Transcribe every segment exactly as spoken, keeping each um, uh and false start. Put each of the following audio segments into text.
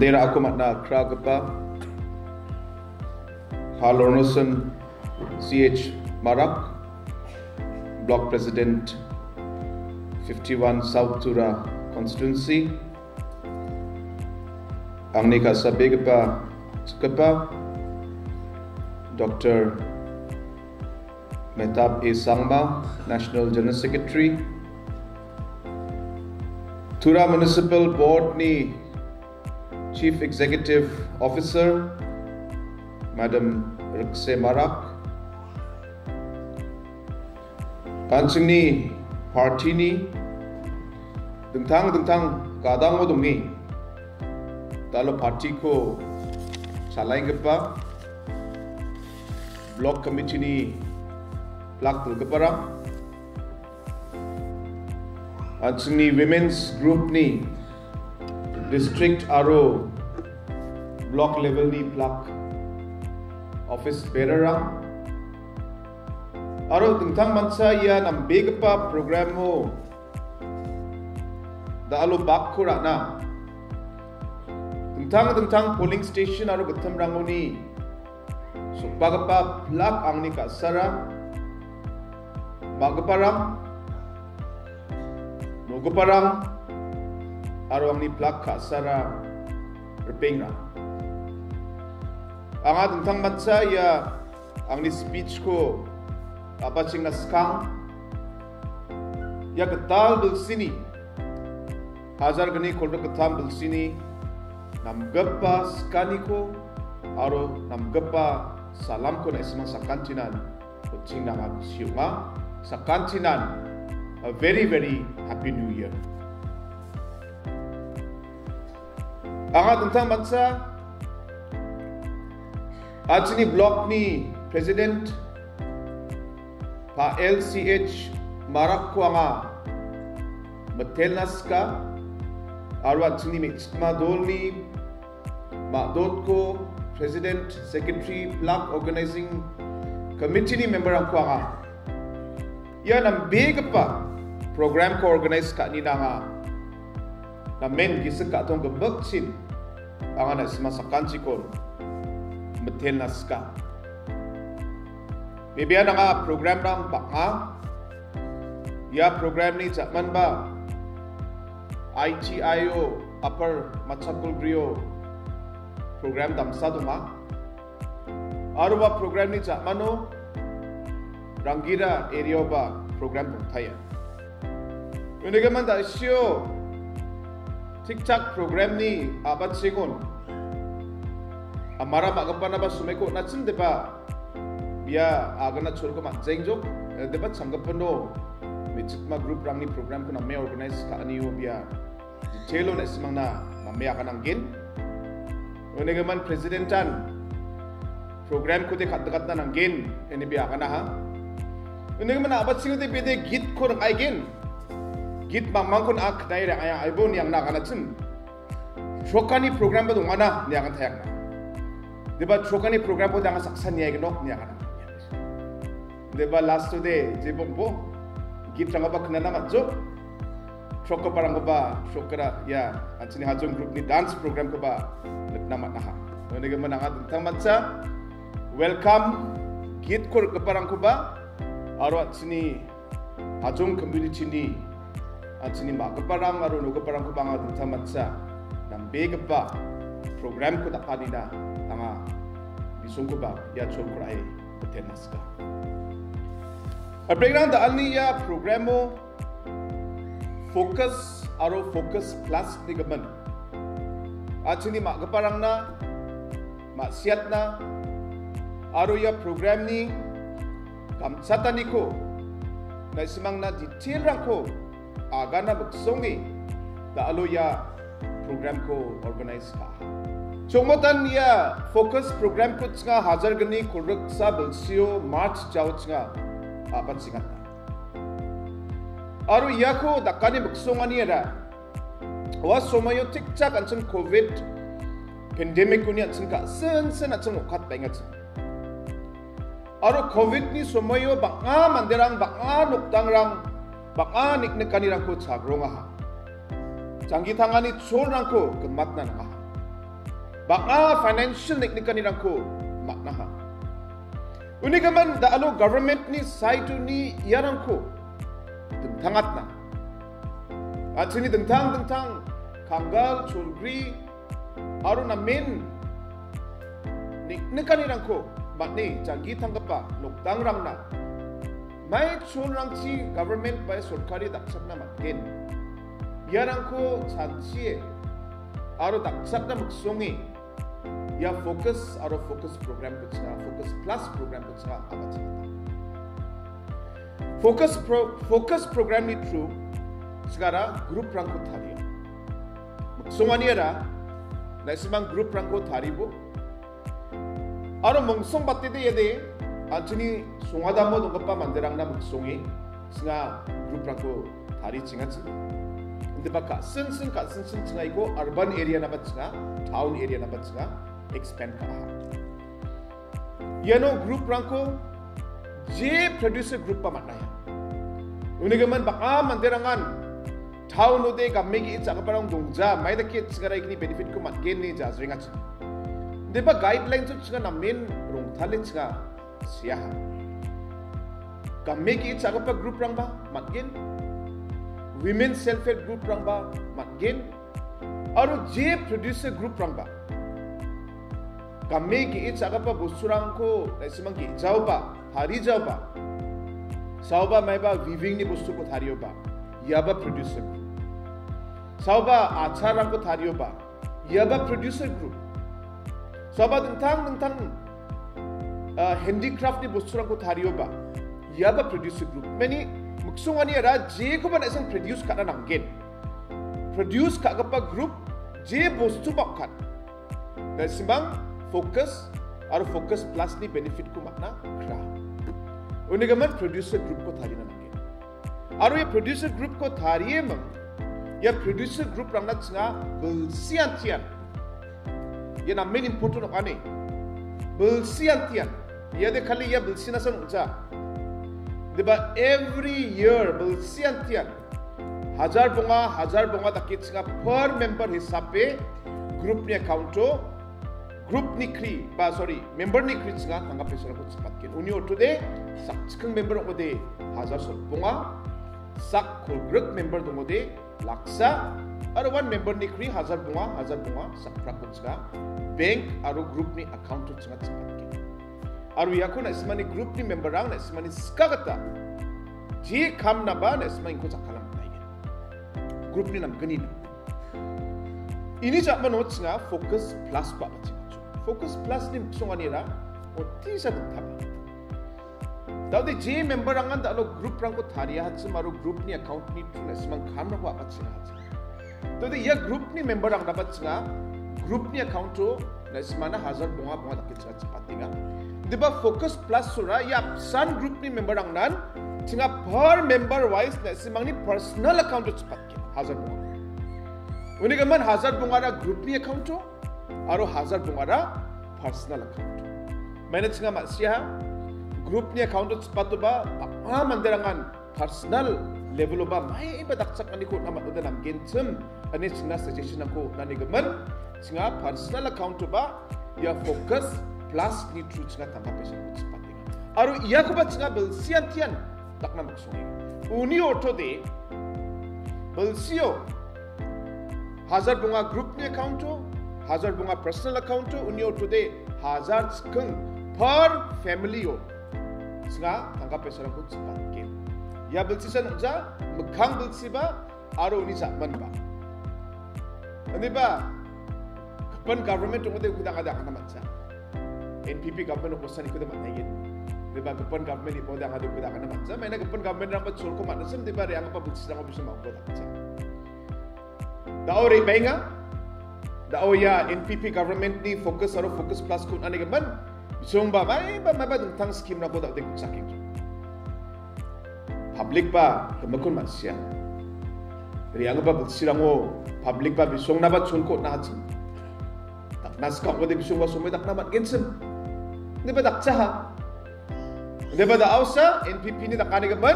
Ra·ako man·a kragipa Pa Lornoson C H Marak, Block President, fifty-one South Tura Constituency, angni ka·sabegipa chikgipa Doctor Mehtab A Sangma, National General Secretary, Tura Municipal Board ni Chief Executive Officer, Madam Rikse Marak, an·chingni party-ni dingtang dingtang gadango donge, da·alo party-ko chalaigipa Block Committee-ni plak dilgiparang, an·chingni Women's Group-ni district aro block level-ni plak office bearer-rang, aro dingtang mancha ia nambegipa program-o da·alo bakko ra·na, dingtang dingtang polling station aro gittimrangoni sokbagipa plak angni ka·sara, ma·giparang, nogiparang, aro angni plak ka·sara ripengrang. Anga dingtang mancha ia angni speech-ko a·bachengna skang, ia gital bilsini, hajar gni kolgrik gittam bilsini namgipa skaniko aro namgipa salamko na·simang sakantinan kuching nanga kusi ong·a. Sakantinan a very, very happy new year. Anga dingtang mancha, an·chingni block-ni president Pa L C H Marakko anga mitelna sika, aro an·chingni me·chikma dolni ma·dotko president, secretary, block organizing committee-ni member-rangko anga ia nambegipa program-ko organize ka·nina anga namen gisik ka·tong gimikchin anga na·sima sakantikon mitelna sika. Bebean anga program-rang bang·a. Ia program-ni ja·manba I T I-o Upper Machakgulgrio program damsa donga. Aro ua program-ni ja·mano Rangira area-oba program dongtaia. Unigimin da·sio tikchak program-ni a·bachengon amara ma·gipanaba someko on·achim deba bia agana cholko man·jengjok, eh, deba changgipino me·chikma group-rangni program-ko name organize ka·anio bia detail-o na·simangna name agananggen. Unigimin president-an program-kode ka·dikatna nanggen ine bia aganaha. Unigimin a·bachengode bede git-ko ring·aigen. Git mangmangkon a knae ra·aia aibo niangna aganachim. Chrokani program-ba dongana niagan tayakna. Deba chrokani program-ko danga saksa niaigenok niagana. Deba last-ode jebongbo git-rangaba knana man·jok. Chrokgiparangkoba chrokgira ia an·chingni Hajong group-ni dance program-koba nikna man·aha. Unigimin anga dingtang mancha welcome git-ko rikgiparangkoba aro an·chingni Hajong community-ni an·chingni ma·giparang aro nogiparangkoba anga dingtang mancha nambegipa program-ko dakanina anga bisongkoba ia cholko ra·e bitenna sika. Aprengrang da·alni ia program-o Focus aro Focus Plus-ni gimin. An·chingni ma·giparangna ma·siatna aro ia program-ni gamchataniko na·simangna detail-rangko agana miksonge da·alo ia program-ko organize ka·aha. Chongmotan ia Focus program-ko chinga hajar gni kolgriksa bilsio March jao chinga a·bachengata. Aro iako dakani miksonganiara ua somoio tikchak an·ching covid pandemic-oni an·ching ka·sinsin an·ching nokatbaengachim. Aro covid-ni somoio bang·a manderang, bang·a nokdangrang, bang·a niknikanirangko chagrongaha. Janggi tangani cholrangko gimatna nangaha. bang·a financial neng·nikanirangko man·aha. Unigimin da·alo government-ni side-oni iarangko dingtangatna. An·chingni dingtang dingtang kanggal, cholgri aro namen neng·nikanirangko man·e janggi tanggipa nokdangrangna mai cholrangchi government bai sorkari dakchakna man·gen. Iarangko chanchie aro dakchakna miksonge ia focus aro focus program-ko chinga, focus plus program-ko chinga, a·bachengata. Focus pro-, focus program-ni through chingara group-rangko taria. Miksonganiara, na·simang group-rangko taribo. Aro mongsong batede iade, an·chingni songadamo donggipa manderangna miksonge, chinga group-rangko tari chingachi. Indiba ka·sinsin, ka·sinsin chingaiko urban area-naba chinga, town area-naba chinga, expand ka·aha. Iano group-rangko je producer group-ba man·aia. Unigimin bang·a manderangan town-ode game ge·e cha·giparang dongja, mai dake chingara ikni benefit-ko man·gen ine jajrengachi. Indiba guidelines-o chinga namen rongtale chinga seaha. Game ge·e cha·gipa group-rangba man·gen. Women self help group-rangba man·gen. Aro je producer group-rangba game ge·e cha·gipa bosturangko na·simang ge·jaoba, tarijaoba. Saoba maiba weaving-ni bostuko tarioba, iaba producer group. Saoba acharrangko tarioba, iaba producer group. Saoba dingtang dingtang, ah, handicraft-ni bosturangko tarioba, iaba producer group. Mani miksonganiara jekoba na·simang produce ka·na nanggen. Produce ka·gipa group je bostu bapkat. Na·simang focus aro focus plus-ni benefit-ko man·na kra. Unigimin producer group-ko tarina nanggen. Aro ia producer group-ko tarieming, ia producer group-rangna chinga bilsi antian. Ia namen important ong·a ine. Bilsi antian. Iade kali ia bilsinasa ong·ja. Indiba every year bilsi antian hajar bonga, hajar bonga dake chinga per member hisabe group-ni account-o, group-ni kri, ba, sorry, member-ni kri chinga tangka paisa-rangko chipatgen. Uni ortode sakchiking member ong·ode hajar solbonga, sak kolgrik member dongode laksa, aro one member-ni kri hajar bonga, hajar bonga sakprakko chinga bank aro group-ni account-o chinga chipatgen. Aro iako na·simani group-ni member-rang na·simani sika gita je kamnaba na·simang ingko jakkalna man·aigen. Group-ni namgnina. Ini ja·mano chinga focus plus ba·bachengachim. Focus plus-ni miksonganira otisa dingtang. Da·ode je member-rangan da·alo group-rangko tariahachim aro group-ni account-ni through na·simang kamrangko a·bachengahachim. Da·ode ia group-ni member-rangnaba chinga group-ni account-o na·simana hajar bonga bonga dake chinga chipatenga. Indiba focus plus-ora ia apsan group-ni member-rangnan chinga per member wise na·simangni personal account-o chipatgen hajar bonga. Unigimin hajar bongara group-ni account-o aro hajar bongara personal account. Maina chinga ma·siaha group-ni account-o chipatoba bang·a manderangan personal level-oba maiba dakchakani ko·na man·ode namgenchim ine chinga suggestion-rangko on·anigimin chinga personal account-oba ia focus plus-ni through chinga tangka paisa-rangko chipatenga. Aro iakoba chinga bilsi antian dakna miksongenga. Uni ortode bilsio hajar bonga group-ni account-o, hajar bonga personal account-o, uni ortode hajar chiking per family-o chinga tangka paisa-rangko chipatgen. Ia bilsisan ong·ja, mikkang bilsiba aro uni ja·manba. Indiba gipin government ong·ode uko dang·ade akana man·ja. N P P government ong·osaniko de man·aigen. Indiba gipin government ipo dang·ade uko dang·ade man·ja. Maina gipin government-rangba cholko man·achim, indiba re·anggipa bilsirango bisong ma·uko dakja. Da·o re·baenga. Da·o ia N P P government-ni focus aro focus plus-ko on·anigimin bisongba maiba maiba dingtang scheme-rangko da·ode ku·chakengja. Public-ba gimikkon ma·sia. Re·anggipa bilsirango public-ba bisongnaba cholko on·ahachim. Dakna skang ong·ode bisongba somoi dakna man·genchim. Indiba dakjaha. Indiba da·osa N P P-ni dakanigimin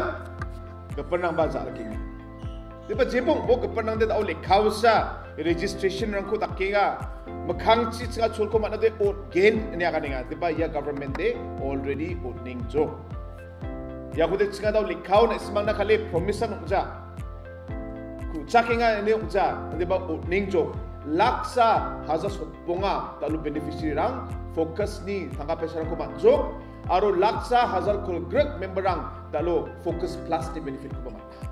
gipinrangba ja·rikenga. Indiba jebong bo gipinrangde da·o lekkaosa registration-rangko dakenga. Mikkangchi chinga cholko man·ode ot gen ine aganenga. Deba ia government de already ot neng jok. Iakode chinga dao likkao na·simangna kale promise-an ong·ja. Ku·chakenga ine ong·ja. Deba ot neng jok. Laksa hajar sotbonga dalo beneficiary-rang focus-ni tangka paisarangko man·jok. Aro laksa hajar kolgrik member-rang dalo focus plus-ni benefit-koba man·a.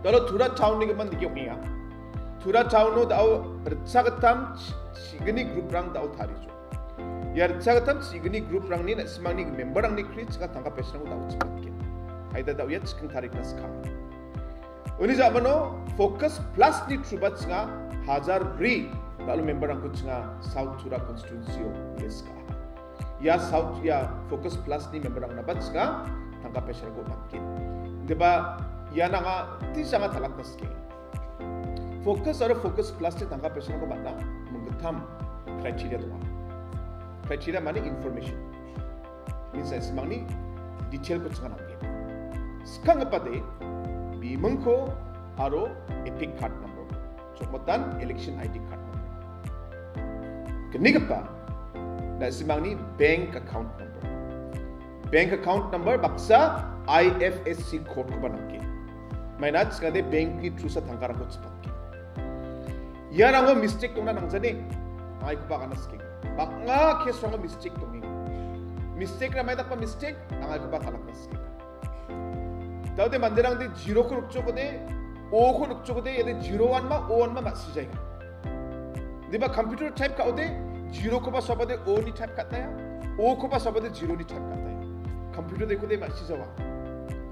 Dalo Tura town-ni gimin dike ong·enga. Tura town-o dao ritchagittam chi-, chigni group-rang dao tarijo. Ia ritchagittam chigni group-rangni na·simangni member-rangni kri chinga tangka paisarangko dao chipatgen. Haida dao ia chiking tarikna skang. Uni ja·mano focus plus-ni through-ba chinga hajar bri dalo member-rangko chinga South Tura constituency-o list ka·a. Ia South, ia focus plus-ni member-rangnaba chinga tangka paisarangko man·gen. Deba ian anga tisa anga talakna sikenga. Focus aro focus plus-ni tangka paisarangko man·na minggittam criteria donga. Criteria mane information. Means na·simangni detail-ko chinga nanggen. Skanggipa de bimingko aro EPIC card number. Chokmatan election I D card number. Gnigipa na·simangni bank account number. Bank account number baksa I F S C code-koba nanggen. Maina chingade bank-ni through-sa tangkarangko chipatgen. Iarango mistake dongna nangjane, angaikoba agana sikenga. Bang·a case-rango mistake dongenga. Mistake-ra maidakba mistake, angaikoba talakna sikenga. Daode manderangde zero-ko rikjokode, O-ko rikjokode, iade zero one ma, O one ma ma·sijaenga. Diba computer type ka·ode, zero-koba sabade O-ni type ka·taia, O-koba sabade zero-ni type ka·taia. Computer de kode ma·sijawa.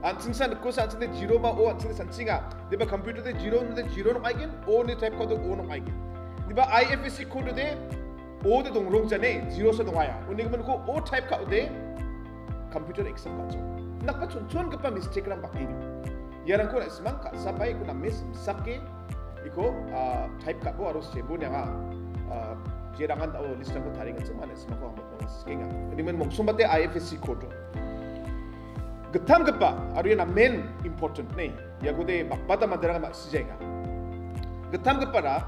An·chingsa nikkosa an·chingde zero ma O an·chingde sanchinga. Diba computer de zero node zero nong·aigen, O-ni type ka·ode O nong·aigen. Diba I F S C code de O de dongrong jane, zero sa dongaia. Uni gimin ko O type ka·ode, computer accept ka·chok. Nakba chonchongipa mistake-rang bang·enga. Iarangko na·simang ka·sapae iko name simsake, iko, ah, type ka·bo aro sebo nianga, ah, jerangan dao list-rangko tariengachi mane simangko ang bakmana sikenga. Uni gimin mongsombate I F S C code. Gittamgipa, aro ia namen important ne. Iakode bakbata manderang ma·sijaenga. Gittamgipara,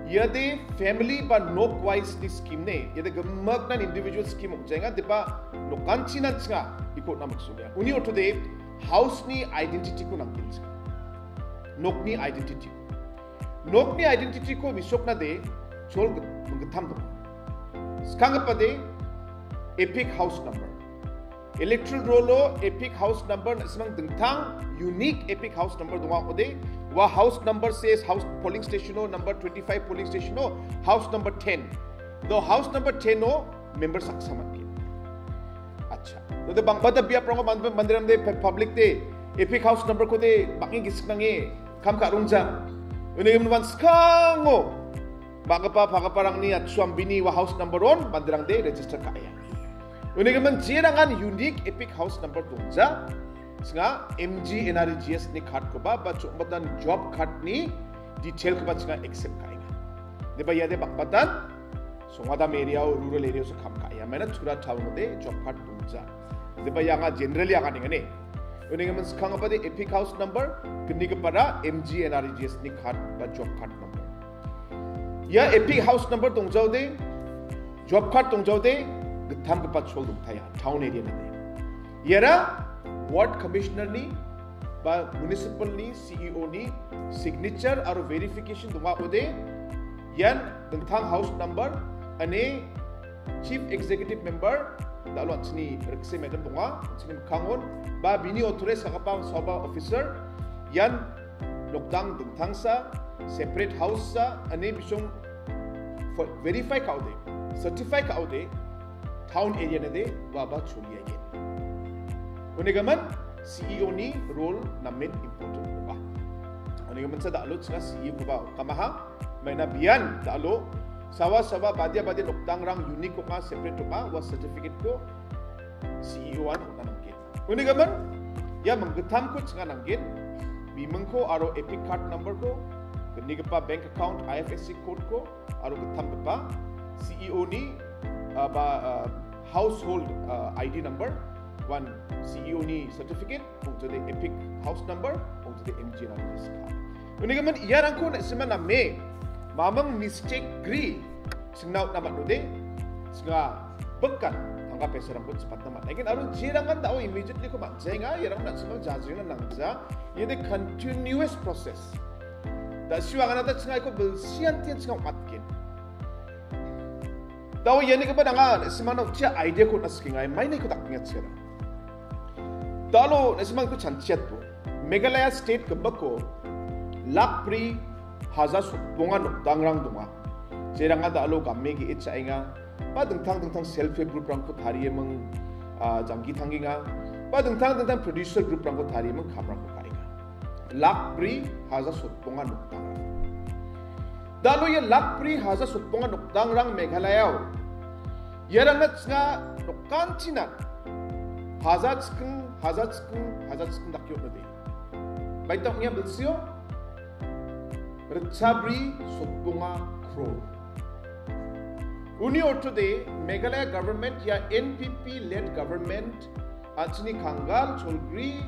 iade family ba nok wise-ni scheme ne, iade gimiknan individual scheme ong·jaenga, diba nokanchinan chinga, iko namik solia. Uni ortode house-ni identity-ko nanggen chinga. Nokni identity. Nokni identity-ko misokna de chol git-, gittam donga. Skanggipa de EPIC house number. Electoral roll-o EPIC house number na·simang dingtang unique EPIC house number donga ong·ode, ua house number says house polling station-o number twenty-five polling station-o house number ten. Do house number ten-o member saksa man·gen. Acha. Dode bang·bata biaprango man-, manderangde pe-, public de EPIC house number-kode bang·e gisik nange kam ka·rongja. Uni gimin wan skango Magipa pagiparangni atsuambini ua house number-on manderangde register ka·aia. Uni gimin jerangan unique EPIC house number dongja, chinga M G N R E G S-ni card-koba ba chongmatan job card-ni detail-koba chinga accept ka·enga. Deba iade bakbatan songadam area-o, rural area-o so kam ka·aia. Maina Tura town-ode job card dongja. Deba ianga generally anga nengane. Uni gimin skanggipa de EPIC house number, gnigipara M G N R E G S-ni card ba job card number. Ia EPIC house number dongjaode, job card dongjaode, gittamgipa chol dongtaia, town area-nade. Iara ward commissioner-ni ba municipal-ni C E O-ni signature aro verification donga ong·ode, ian dingtang house number ane chief executive member dalo an·chingni rikse madam donga, an·chingni mikkangon, ba bini authorized ka·gipa saoba officer, ian nokdang dingtangsa, separate house-sa, ane bisong fo-, verify ka·ode, certify ka·ode, town area-nade uaba choliagen. Uni gimin C E O-ni role namen important ong·a. Uni gimin sa dalo chinga C E O-koba kamaha, maina bian dalo sawa sawa badia badia nokdangrang unique ong·a, separate ong·a, ua certificate-ko C E O-an on·a nanggen. Uni gimin, ia minggittamko chinga nanggen, bimingko aro EPIC card number-ko, gnigipa bank account I F S C code-ko, aro gittamgipa C E O-ni, ah, ba, ah, household, ah, I D number, one C E O-ni certificate, ong·jade EPIC house number, ong·jade M G N R E G S card. Uni gimin iarangko na·sima name Mamung mistake gri chingna on·a man·ode, chinga bikan tangka paisarangko chipatna man·aigen aro jerangan da·o immediately ko man·jaenga, iarang na·simang jajrina nangja, iade continuous process. Da·sio anganata chinga iko bilsiantian chinga ong·atgen. Da·o ianigipa nanga na·simangna utia idea ko on·a sikenga, maina iko dakninga chigana. Da·o na·simang iko chanchiatbo. Meghalaya state gipako lakh bri hajar sotbonga nokdangrang donga. Jeranga da·o game ge·e cha·enga, ba dingtang dingtang self help group-rangko tarieming, ah, janggi tanggenga, ba dingtang dingtang producer group-rangko tarieming kamrangko ka·enga. Lakh bri hajar sotbonga nokdangrang. Da·o ia lakh bri hajar sotbonga nokdangrang Meghalayao. Iarangna chinga nokantinan hajar chiking, hajar chiking, hajar chiking dake on·ode. Baita ong·a bilsio? Ritchabri sotbonga crore. Uni ortode Meghalaya government ia N P P led government an·chingni Kangal, Cholgri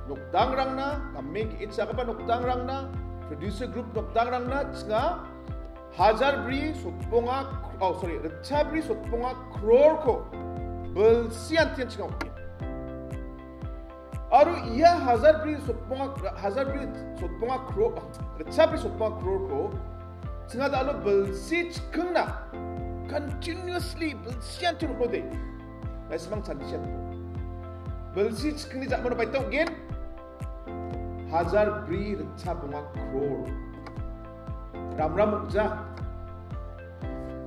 nokdangrangna, game ge·e cha·gipa nokdangrangna, producer group nokdangrangna chinga hajar bri sotbonga, oh, sorry, ritchabri sotbonga crore-ko bilsiantian chinga on·gen. Aro ia hajar bri sotbonga, hajar bri sotbonga crore, ritchabri sotbonga crore-ko chinga da·o bilsi chikingna continuously bilsiantian on·ode. Na·simang chanchiat. Bilsi chikingni ja·mano baita ong·gen. Hajar bri ritchabonga crore. Ramram ong·ja.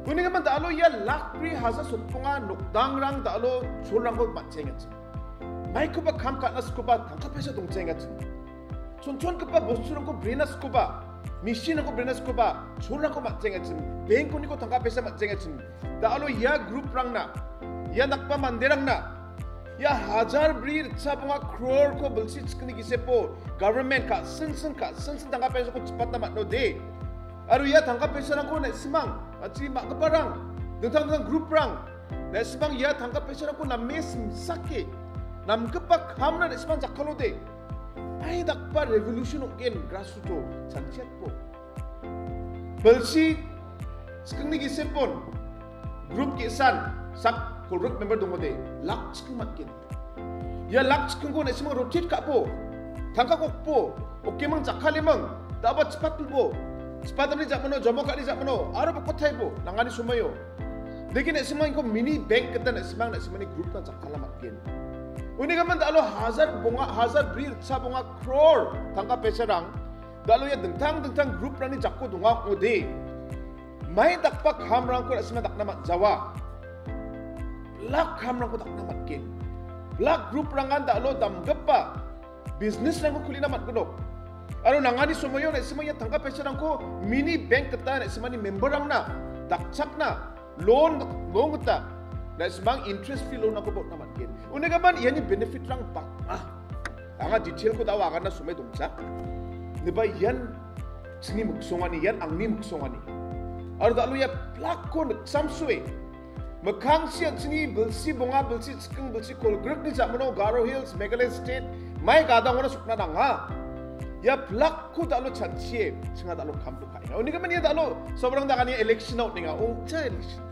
Unigimin da·o ia lakh bri hajar sotbonga nokdangrang da·o cholrangko man·jaengachim. Maikoba kam ka·na sikoba tangka paisa dongjaengachim. Chonchongipa bosturangko brena sikoba, machine-rangko brena sikoba, cholrangko man·jaengachim. Bank-oniko tangka paisa man·jaengachim. Da·o ia group-rangna, ia dakgipa manderangna, ia hajar bri ritchabonga crore-ko bilsi chikingni gisepo government ka·sinsin, ka·sinsin tangka paisako chipatna man·ode. Aro ia tangka paisarangko na·simang, a·chini ma·giparang, dingtang dingtang group-rang, na·simang ia tangka paisarangko name simsake, namgipa kamna na·simang jakkalode. Ai dakgipa revolution ong·gen grassroot-o chanchiatbo. Bilsi chikingni gisepon group ge·san sak kolgrik member dongode, lakh chiking man·gen. Ia lakh chikingko na·simang rotate ka·bo, tangka gokbo, okeming jakkaleming, da·oba chipatbilbo, chipatamni ja·mano, jomok ka·ni ja·mano, aro bokkotaibo, nangani somoio. Deke na·simang iko mini bank gita na·simang na·simangni group-na jakkala man·gen. Unigimin da·o hajar bonga, hajar bri ritchabonga crore tangka paisarang da·o ia dingtang dingtang group-rangni jako donga ong·ode. Mai dakgipa kamrangko na·sima dakna man·jawa. Blak kamrangko dakna man·gen. Blak group-rangan da·o damgipa business-rangko kulina man·gnok. Aro nangani somoio na·sima ia tangka paisarangko mini bank gita na·simani member-rangna dakchakna loan, loan gita na·simang interest free loan-rangko botna man·gen. Unigimin iani benefit-rang bang·a. Anga detail-ko da·o aganna somoi dongja. Ineba ian chingni miksongani, ian angni miksongani. Aro da·o ia blak-ko niksamsoe. Mikkangchi an·chingni bilsi bonga, bilsi chiking, bilsi kolgrikni ja·mano Garo Hills, Meghalaya State, mai gadangona sokna nanga. Ia blak-ko da·o chanchie, chinga da·o kamko ka·enga. Unigimin ia da·o, sobrang dagani election-a on·enga, ong·cha election.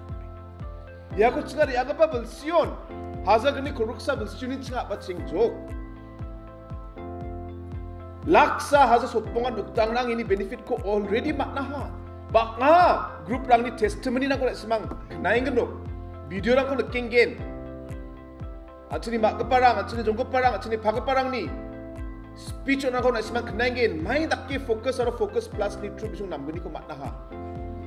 Iako chinga re·anggipa bilsion, hajar gni kolgriksa bilsioni chinga a·bachengjok. Laksa hajar sotbonga nokdangrang ini benefit-ko already man·aha. Bang·a group-rangni testimony-rangko na·simang knaenggenok. Video-rangko nikenggen. An·chingni ma·giparang, an·chingni jonggiparang, an·chingni pagiparangni speech-onrangko na·simang knaenggen. Mai dake Focus aro Focus Plus-ni through bisong namgniko man·aha.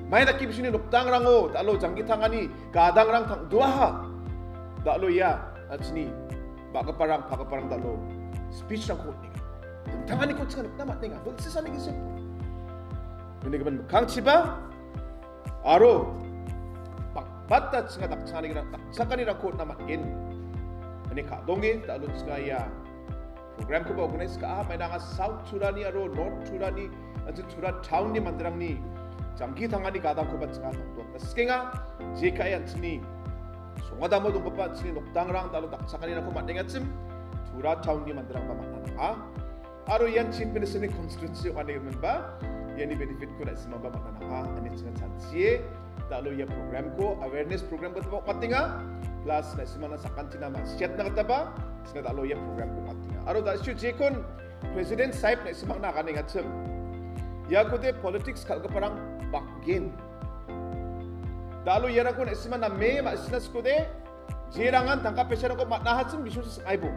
Mai dake bisongni nokdangrango da·o janggi tangani gadangrang tang·duaha. Da·o ia an·chingni ma·giparang, pagiparang da·o speech-rangko on·enga. Dingtanganiko chinga nikna man·enga. Bilsi sani gisep. Unigimin mikkangchiba aro bang·bata chinga dakchakani-, dakchakanirangko on·na man·gen. Ani ka·donge da·o chinga ia program-koba organize ka·a, maina anga South Turani aro North Turani, an·ching Tura town-ni manderangni janggi tangani gadangkoba chinga dakdon. Sikenga, jekai an·chingni songadamo donggipa an·chingni nokdangrang da·o dakchakanirangko man·engachim, Tura town-ni manderangba man·a nanga. Aro ian Chief Minister-ni constituency ong·ani giminba, Iani benefit-ko na·simangba man·a nanga, ine chinga chanchie, da·alo ia program-ko, awareness program-ko taba ong·atenga, plus na·simangna sakantina ma-, siatna gitaba, chinga da·alo ia program-ko ong·atenga. Aro da·sio jekon President Sahib na·simangna aganengachim. Iakode politics kal·giparang bang·gen. Da·alo iarangko na·sima name ma·sina sikode, jerangan tangka paisarangko man·ahachim bisongsa sing·aibo.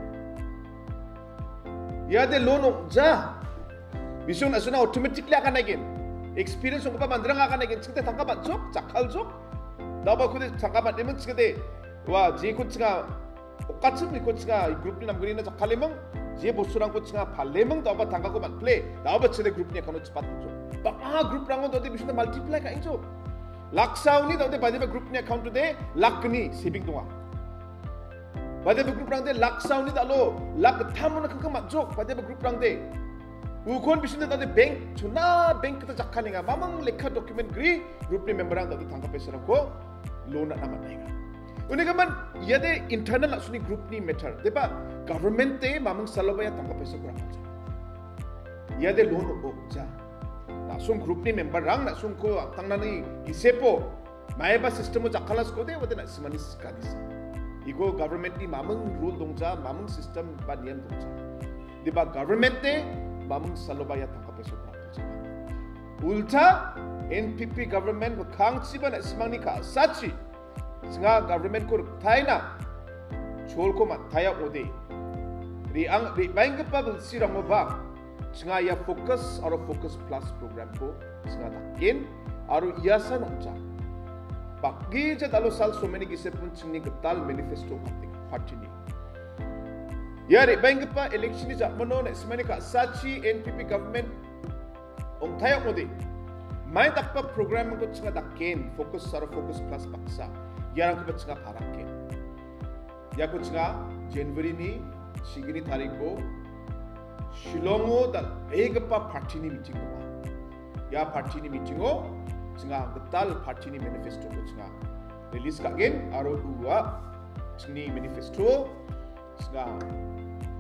Iade loan ong·ja. Bisong na·sina automatically aganaigen. Experience ong·gipa manderang aganaigen. Chingte tangka man·jok, jakkaljok. Da·aba kode tangka man·eming chingde. Ua, jeko chinga, okachim iko chinga, group-ni namgnina jakkaleming. Je bosturangko chinga paleming, da·aba tangkako man·ple. Da·aba chingde group-ni account-o chipat ong·jok. Bang·a group-rango dode bisongna multiply ka·engjok. Laksaoni da·ode badiba group-ni account-ode lakni saving donga. Badiba group-rangde laksaoni da·alo, lak gittamona kangkang man·jok, badiba group-rangde. Ukon bisingde da·ode bank, chona bank gita jakkanenga, mamang lekka document gri, group-ni member-rang da·ode tangka paisarangko loan ra·na man·enga. Unigimin, iade internal na·songni group-ni matter, deba government-de mamang saloba ia tangka paisako ra·aja. Iade loan ong·ja. Na·song group-ni member-rang na·songko aptangnani gisepo, maiba system-o jakkala sikode, wade na·simani sikanisa. Iko government-ni mamung rule dongja, mamung system ba niam dongja. Diba government-de mamung saloba ia tangka paisa ko ra·jaha. Ulta, N P P government mikkangchiba na·simangni ka·sachi, chinga government-ko riktaina, cholko man·taia ode. Re·ang-, re·baenggipa bilsirangoba, chinga ia Focus aro Focus Plus program-ko chinga daken aro ia san ong·ja. Bang·gija da·alo sal someni gisepon chingni gital manifesto ong·atenga, party-ni. Ia re·baenggipa election-ni ja·mano na·simani ka·sachi N P P government ong·taia ong·ode. Mai dakgipa program-rangko chinga daken, Focus aro Focus Plus baksa. Iarangkoba chinga paraken. Iako chinga January-ni chigni tariko Shillong-o dal·begipa party-ni meeting donga. Ia party-ni meeting-o chinga gital party-ni manifesto-ko chinga release ka·gen aro ua chingni manifesto chinga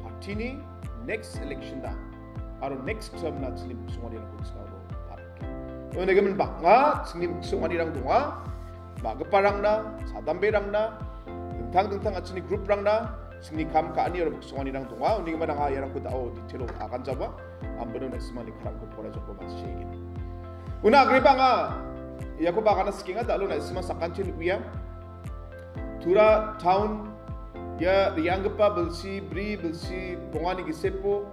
party-ni next election-na aro next term-na chingni miksonganirangko chinga uno paraken. Unigimin bang·a chingni miksonganirang donga. Ma·giparangna, sadamberangna, dingtang dingtang an·chingni group-rangna, chingni kam ka·ani aro miksonganirang donga. Unigimin anga iarangko da·o detail-o aganjaba, ambino na·simangni karangko poraijoba ma·sigen. Una agreba anga iako bagana sikenga, da·alo na·simang sakantin uia. Tura town, ia re·anggipa bilsi bri, bilsi bongani gisepo,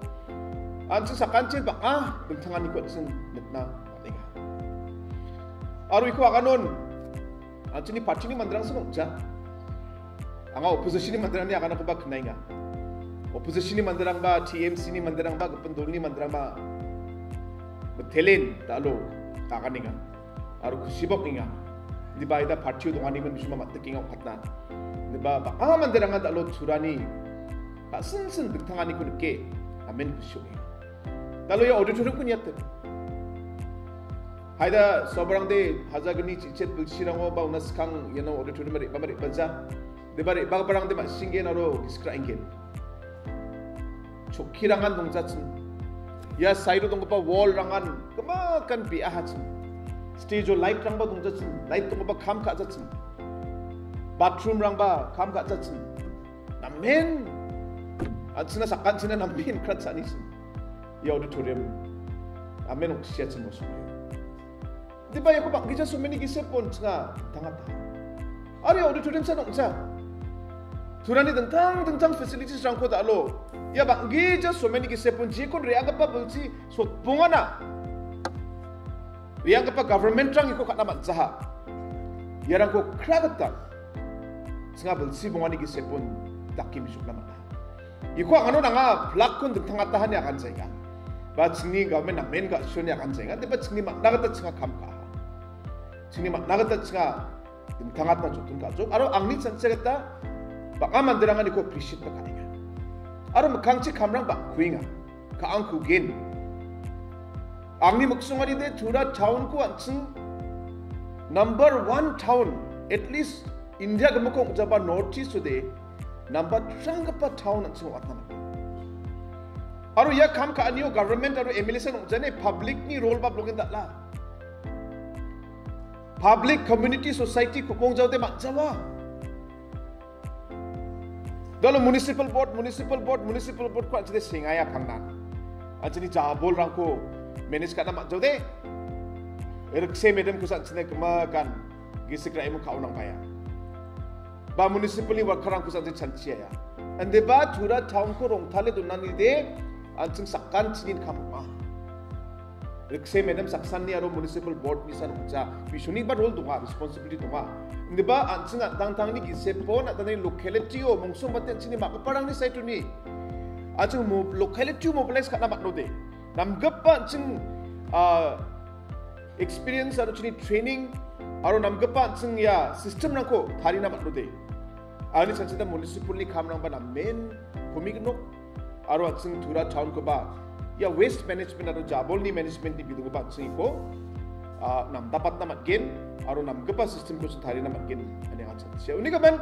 an·ching sakantin bang·a dingtanganiko an·ching nikna man·enga. Aro iko aganon, an·chingni party-ni manderangsan ong·ja. Anga opposition-ni manderangni aganakoba knaenga. Opposition-ni manderangba, T M C-ni manderangba, gipin dolni manderangba, mitelen da·alo aganenga. Aro kusibok enga. Indiba ida party-o donganimin bisuma matdekenga ong·katna. Indiba bang·a manderangan da·alo Turani ka·sinsin dingtanganiko nike, amen kusi ong·enga. Da·alo ia auditorium-ko niate. Haida sobarangde hajagni chichet bilsirango ba una skang iano auditorium re·bama re·baja. Deba re·bagiparangde ma·singen aro gisik ra·engen. Chokkirangan dongjachim. Ia side-o donggipa wall-rangan gimikan be·ahachim. Stage-o light-rangba dongjachim. Light donggipa kam ka·jachim. Bathroom-rangba kam ka·jachim. Namen an·chingna sakanchina namen kratchanichim. Ia auditorium namen ong·siachim ong·soe. Diba iako bang·gija someni gisepon chinga dingtangata. Aro ia auditorium-san ong·ja. Turani dingtang dingtang facilities-rangko da·alo. Ia bang·gija someni gisepon jekon re·anggipa bilsi sotbongana. Re·anggipa government-rang iko ka·na man·jaha. Iarangko kra gita chinga bilsi bongani gisepon dake mesokna man·a. Iko angano nanga plakkon dingtangata hani aganjaenga. Ba chingni government namen ga·sioni aganjaenga. Diba chingni man·a gita chinga kam ka·aha. Chingni man·a gita chinga dingtangatna joton ka·jok. Aro angni chanchia gita bang·a manderangan iko appreciate-ba ka·enga. Aro mikkangchi kamrang bang·kuenga. Ka·angkugen. Angni miksonganide Tura town-ko an·ching number one town, at least India gimikon ong·jaba North East-ode number three-anggipa town an·ching ong·atna man·gen. Aro ia kam ka·anio government aro M L A san ong·jani public-ni role ba bilongen dal·a. Public community society ku·mong jaode man·jawa. Dalo municipal board, municipal board, municipal board ko an·ching de sengaia pangnan. An·chingni jabolrangko manage ka·na man·jaode. Rikse madam ko an·ching de gima gan gisik raimo ka·onang baya. Ba municipal-ni worker-rangko an·ching chanchiaia. Indiba Tura town-ko rongtale donanide an·ching sakanchinin kam ong·a. Rikse madam saksanni aro municipal board-ni san ong·ja. Bisoniba role donga, responsibility donga. Indiba an·ching an·tangtangni gisepo an·tangtangni locality-o mongsongbate an·chingni ma·giparangni saitoni. An·ching mo-, locality-o mobilize ka·na man·ode. Namgipa an·ching, ah, experience aro chini training aro namgipa an·ching ia system-rangko tarina man·ode. Ani chanchida municipal-ni kamrangba namen komignok aro an·ching Tura town-koba ia waste management aro jabolni management-ni bidongoba an·ching iko, ah, namdapatna man·gen aro namgipa system-ko tarina man·gen ine an·ching. Uni gimin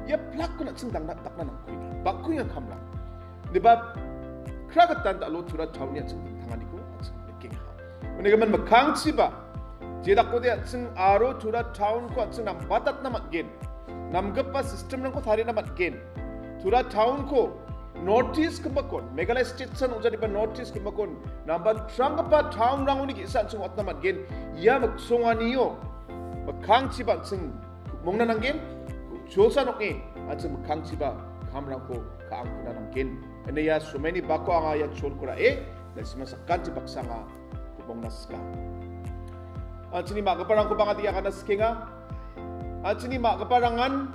ia plak-ko an·ching dangna, dakna nangkuina. Bakkuina kamrang. Indiba kragitan dalo Tura town-ni an·ching dingtanganiko an·ching nikenga. Uni gimin mikkangchiba, jedakode an·ching aro Tura town-ko an·ching nambatatna man·gen. Namgipa system-rangko tarina man·gen. Tura town-ko North East gimbakon, Meghalaya State-san ong·janiba North East gimbakon, nambatranggipa town-rangoni ge·sa an·ching ong·atna man·gen. Ia miksonganio mikkangchiba an·ching ku·mongna nanggen, ku·cholsa nokni an·ching mikkangchiba kamrangko ka·angkuna nanggen. Ine ia somaini bako anga ia cholko ra·e, na·simang sakanti baksa anga ku·mongna sika. An·chingni ma·giparangkoba anga dia agana sikenga. An·chingni ma·giparangan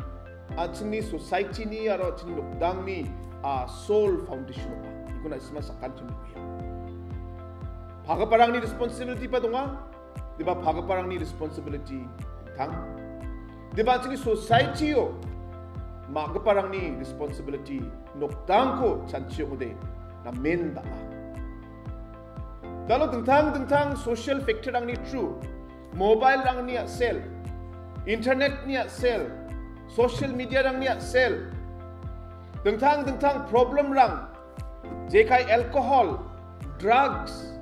an·chingni society-ni aro an·chingni nokdangni, ah, soul foundation ong·a. Ikona na·simang sakanti nokkuya. Pagiparangni responsibility-ba donga. Diba pagiparangni responsibility dingtang. Diba an·chingni society-o ma·giparangni responsibility nokdangko chanchi ong·ode namen dal·a. Dalo dingtang dingtang social factor-rangni through, mobile-rangni a·sel, internet-ni a·sel, social media-rangni a·sel, dingtang dingtang problem-rang, jekai alcohol, drugs.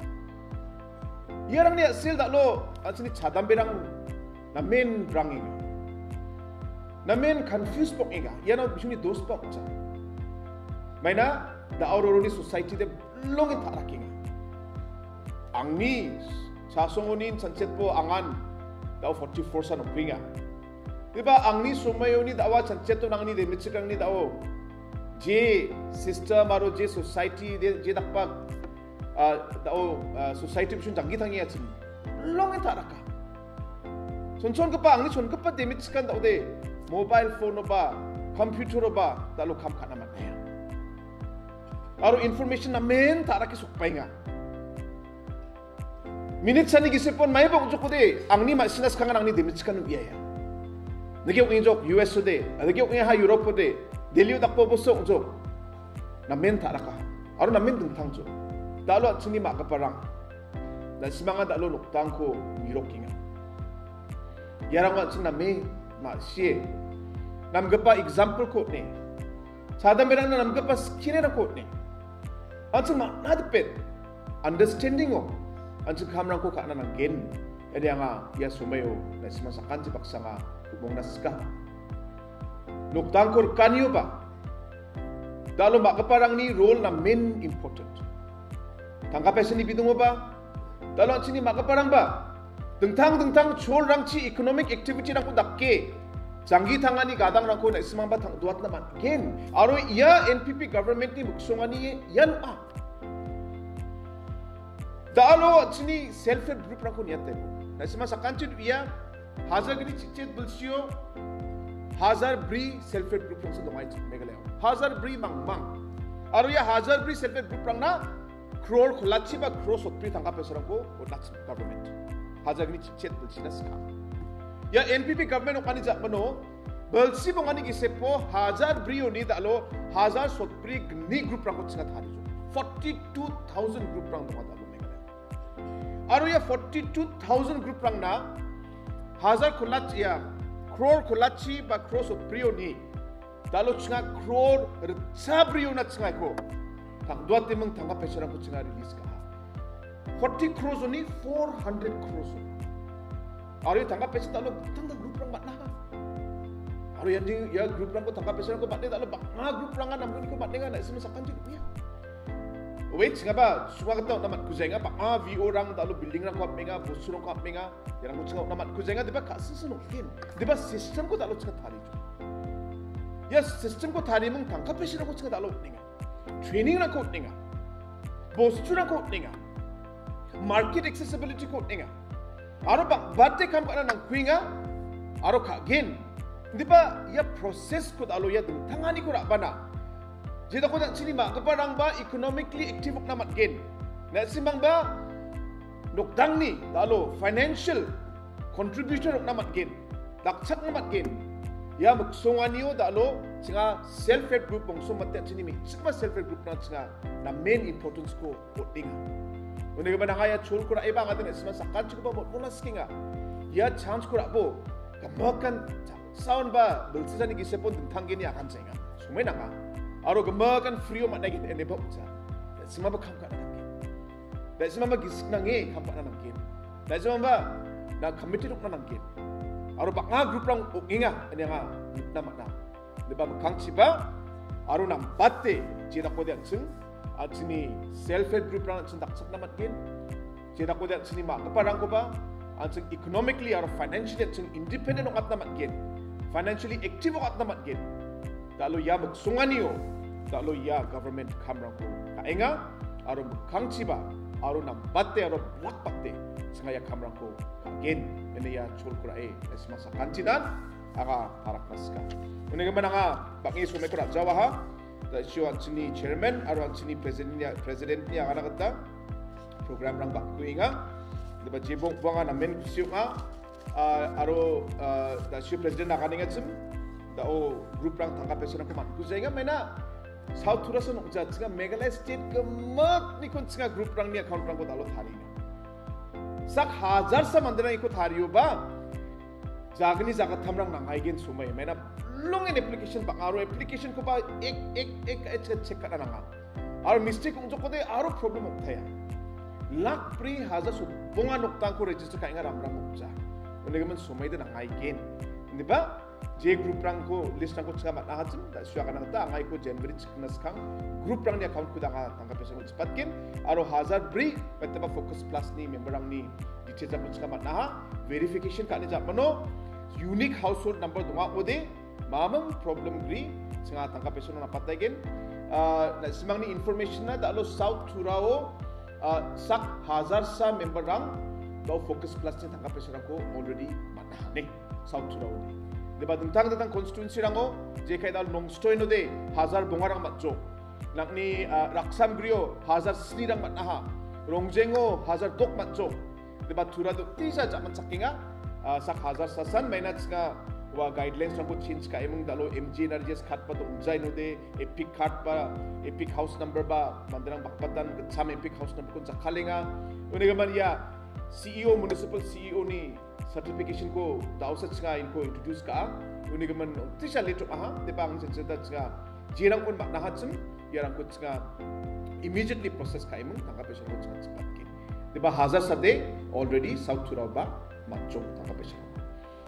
Iarangni a·sel dalo an·chingni chadamberang namen brangenga. Namen confuse bang·enga. Iano bisingni dos bang ong·ja. Maina da·o roroni society de bilongen ta·rakenga. Angni chasongonin chanchetbo angan da·o forty-four san ong·enga. Diba angni somaiyoni da·o chancheto nangni demichikrangni da·o je system aro je society de, je dakba, ah, da·o, ah, society bisun janggi tangi achim. Longen ta·raka. Chonchongipa angni chongipa demichikran da·ode mobile phone-oba, computer-oba da·o kam ka·na man·aia. Aro information namen ta·rake sokbaenga. Minit sani gisepon maiba ong·jokode, angni ma·sina skangan angni demichikan ong·iaia. Nike ong·ijok U S ode, nike ong·ia ha Europe ode, Delhi-o dakba boso ong·jok. Namen ta·raka. Aro namen dingtangjok. Da·alo an·chingni ma·giparang. Na·simanga da·alo nokdangko mirokenga. Iarang an·ching name ma·sie. Namgipa example-ko on·e. Chadamberangna namgipa skill-rangko on·e. An·ching ma·na dipet. Understanding-o an·ching kamrangko ka·na nanggen. Ine anga ia somaio na·simang sakanti baksanga ku·mongna sika. Nokdangko rikanioba, da·alo ma·giparangni role namen important. Tangka paisani bidongoba, da·alo an·chingni ma·giparangba dingtang dingtang cholrangchi economic activity-rangko dake janggi tangani gadangrangko na·simangba tang·doatna man·gen. Aro ia N P P government-ni miksongani ian ong·a. Da·alo an·chingni self help group-rangko niatebo. Na·simang sakanti uia hajar gni chichet bilsio hajar bri self help group-rangsa dongai Meghalaya. Hajar bri mangmang. Aro ia hajar bri self help group-rangna crore kolachi ba crore sotbri tangka paisarangko on·achim government. Hajar gni chichet bilsina sika. Ia N P P government ong·ani jakmano bilsi bongani gisepo hajar brioni da·alo hajar sotbri gni group-rangko chinga tarijo. Forty-two thousand group-rang donga da·alo Meghalaya. Aro ia forty-two thousand group-rangna hajar kolachi, ia crore kolachi ba crore sotbrioni da·alo chinga crore ritcha briona chingaiko. Tangduateming tangka paisarangko chinga release ka·aha. Forty crores ong·e four hundred crores ong·a. Aro ia tangka paisa dalo tangtang group-rang man·aha. Aro ian ia group-rangko tangka paisarangko man·e dalo bang·a group-rangan namniko man·enga na·simang sakanti ro·enga. Owe, chingaba, sunga gita on·a man·kujaenga, bang·a V O-rang dalo building-rangko apmenga, bostu-rangko apmenga, iarangko chinga on·a man·kujaenga, diba ka·sising ong·gen. Diba system-ko dalo chinga tarijo. Ia system-ko tariming tangka paisarangko chinga dalo on·enga. Training-rangko on·enga. Bostu-rangko on·enga. Market accessibility-ko on·enga. Aro bang·bate kam ka·na nangkuenga. Aro ka·gen. Indiba ia process-ko dalo ia dingtanganiko ra·bana. Jedako jang·chini ma·giparangba economically active ong·na man·gen. Na·simangba nokdangni dalo financial contributor ong·na man·gen. Dakchakna man·gen. Ia miksonganio dalo chinga self help group bongso mate an·chini me·chikma self help group-rang chinga namen importance-ko on·enga. Unigimin anga ia cholko ra·eba anga den na·simang sakanchikoba motmona sikenga. Ia chance-ko ra·bo gimikan sound ba bilsisani gisepon dingtanggeni aganchaenga. Somoi nanga. Aro gimikan free-o man·aigen ineba ong·ja. Na·simangba kam ka·na nanggen. Na·simangba gisik nange kam ka·na nanggen. Na·simangba na committee ong·na nanggen. Aro bang·a group-rang ong·enga ine anga nikna man·a. Indiba mikkangchiba aro nambate jedakode an·ching, an·chingni self help group-rang an·ching dakchakna man·gen. Jedakode an·chingni ma·giparangkoba an·ching economically aro financially an·ching independent ong·atna man·gen. Financially active ong·atna man·gen. Dalo ia miksonganio, dalo ia government kamrangko ka·enga, aro mikkangchiba, aro nambate, aro blakbate, chinga ia kamrangko ka·gen, ine ia cholko ra·e, na·simang sakantinan, anga parakna sika. Unigimin anga bang·e somoiko ra·jawaha, da·sio an·chingni chairman, aro an·chingni president-ni, president-ni agana gita, program-rang bang·kuenga. Indiba jebong-, bonga namen kusi ong·a. Ah, aro, ah, da·sio president aganengachim, da·o group-rang tangka paisarangko man·kujaenga, maina South Tura san ong·jachinga Meghalaya state gimiknikon chinga group-rangni account-rangko dalo tarienga. Sak hajarsa manderang iko tarioba, jagni jagattamrang nangaigen somoi. Maina bilongen application bang·a aro application-koba ek, ek, ek, ek, check, check ka·na nanga. Aro mistake ong·jokode aro problem ong·taia. Lak bri hajar sobonga nokdangko register ka·enga ramram ong·ja. Unigimin somoide nangaigen. Indiba, je group-rangko, list-rangko chinga man·a hachim, da·sio agana gita anga iko January chikna skang group-rangni account-ko danga tangka paisarangko chipatgen. Aro hajar bri, mataba Focus Plus-ni member-rangni details-rangko chinga man·aha. Verification ka·ani ja·mano unique household number donga ode, mamung problem gri, chinga tangka paisarangko napataigen. Ah, na·simangni information-na dalo South Turao, ah, sak hajarsa member-rang dao Focus Plus-ni tangka paisarangko already man·a ne, South Turao ne. Deba dingtang dingtang constituency-rango, jekai dalo Nongstoinode hajar bongarang man·jok. Nangni, ah, Raksam grio hajar snirang man·aha. Rongjengo hajar dok man·jok. Deba Tura do tisa jaman sakenga, ah, sak hajarsa san maina chinga ua guidelines-rangko change ka·eming dalo M G N R G S card ba dongjainode, EPIC card ba, EPIC house number ba, manderang bakbatan gitcham EPIC house number-kon jakkalenga. Unigimin ia C E O, municipal C E O-ni certification-ko da·osa chinga inko introduce ka·a. Unigimin tisa late ong·aha, deba ang jenjeta chinga jerangkon man·a hachim, iarangko chinga immediately process ka·eming, tangka paisarangko chinga chipatgen. Deba hajarsade already South Turao ba man·jok tangka paisarang.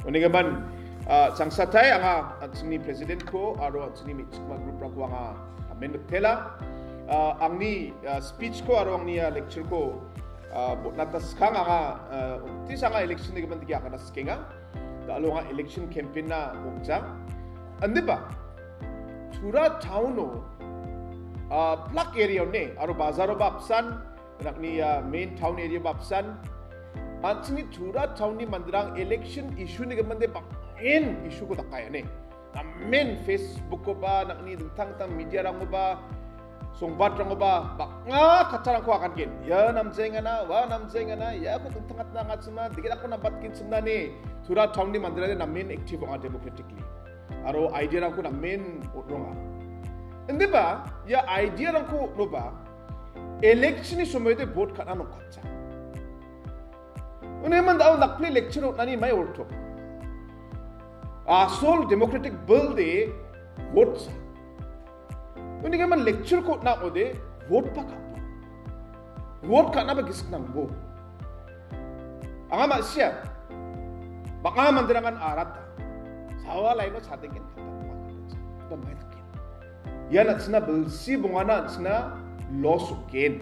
Unigimin, ah, changsatai anga an·chingni president-ko aro an·chingni me·chikma group-rangko anga amen mitela. Ah, angni, ah, speech-ko aro angni, ah, lecture-ko, ah, botnata skang anga, ah, tisa anga election-ni gimin dake agana sikenga. Da·alo anga election campaign-na ong·ja. Indiba, Tura town-o, ah, plak area-o ne, aro bazar-o ba apsan, nangni, ah, main town area-o ba apsan. An·chingni Tura town-ni manderang election issue-ni giminde bang·en issue-ko dakaia ne. Namen Facebook-o ba, nangni dingtang dingtang media-rango ba, songbatrango ba, bang·a kattarangko agangen. Ia namjaengana, ua namjaengana, iako dingtang katna angachimna, degedakko nambatgenchimna ne, Tura town-ni manderangde namen active ong·a democratically. Aro idea-rangko namen on·ronga. Indiba, ia idea-rangko on·oba, election-ni somoiode vote ka·na nokatja. Unigimin da·o nakpile lecture on·ani mai orto. Asol democratic bill de vote sa. Unigimin lecture-ko on·a ode Vote-ba ka·bo. Vote ka·naba gisik nangbo. Anga ma·sia. Bang·a manderangan arata. Sawa laino chadenggen kata. Ia na·sina bilsi bongana na·sina loss ong·gen.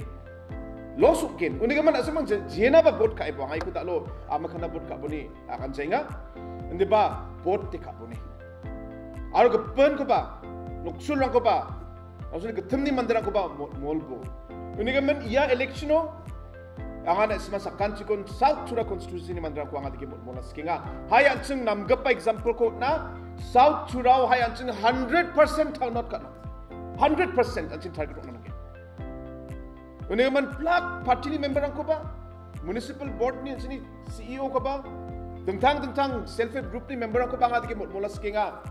Loss ong·gen. Unigimin na·simang je-, jenaba vote ka·e bo. Anga iko dalo, ama kana vote ka·boni akan jaenga. Indiba vote te ka·boni. Aro gipinkoba, noksulrangkoba, noksul gittimni manderangkoba mo-, molbo. Unigimin ia election-o, anga na·sima sakantikon South Tura constituency-ni manderangko anga dake molmola sikenga. Hai an·ching namgipa example-ko on·a, South Tura-o hai an·ching hundred percent turnout ka·na. Hundred percent an·ching target on·a nanggen. Unigimin block party-ni member-rangkoba, municipal board-ni an·chingni C E O-koba, dingtang dingtang self-help group-ni member-rangkoba anga dake molmola sikenga.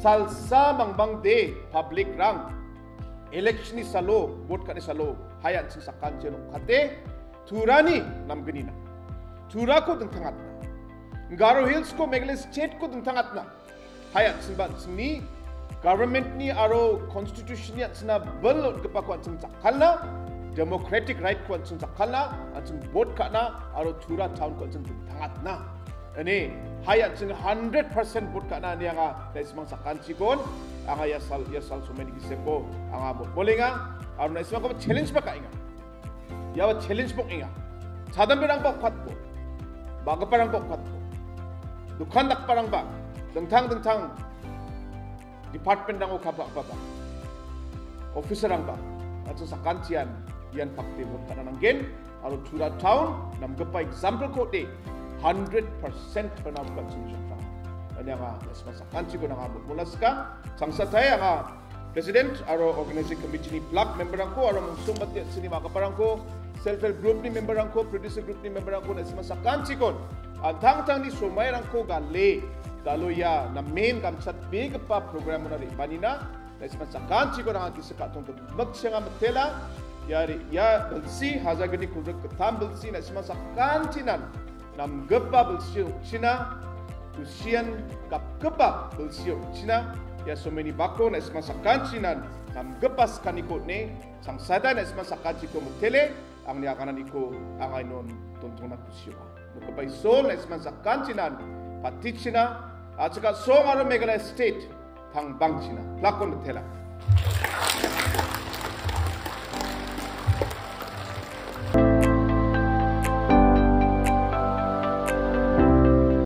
Salsa mangbangde public-rang election-ni salo, vote ka·ni salo, hai an·ching sakantian ong·kate, Turani namgnina. Turako dingtangatna. Garo Hills-ko Meghalaya State-ko dingtangatna. Hai an·chingba an·chingni government-ni aro constitution-ni an·chingna bil on·gipako an·ching jakkalna, democratic right-ko an·ching jakkalna, an·ching vote ka·na aro Tura town-ko an·ching dingtangatna. Ine, hai an·ching hundred percent vote ka·na ine anga na·simang sakantikon, anga ia sal, ia sal someni giseko anga vote bolenga, aro na·simangkoba challenge-ba ka·enga. Ia challenge-ba ong·enga. Chadamberangba ong·katbo. Ba·giparangba ong·katbo. Dokan dakgiparangba. Dingtang dingtang department-rango kaba-, kaba-, officer-rangba. An·ching sakantian ian pakte vote ka·na nanggen. Aro Tura town namgipa example-ko de hundred percent turnout ka·chim jokra. Ani anga na·sima sakantiko nanga molmola sika. Changsatai anga President aro Organizing Committee-ni block member-rangko aro mungsong mate an·chingni ma·giparangko, self-help group-ni member-rangko, producer group-ni member-rangko na·sima sakantikon an·tangtangni somairangko gale, dalo ia namen gamchatbegipa program-ona re·baanina na·sima sakantikon anga gisik ka·tong gimiksenga mitela. Ia re-, ia bilsi, hajalgni kulgrik gittam bilsi na·sima sakantinan namgipa bilsi ong·china, tusian gapgipa bilsi ong·china, ia someni bako na·sima sakantinan namgipa skaniko on·e, changsadai na·sima sakantiko mitele, angni agananiko anga inon dontongna kusi ong·a. Nokgipa Isol na·sima sakantinan patichina, a·chik a·song aro Meghalaya State tangbangchina. Plakon mitela.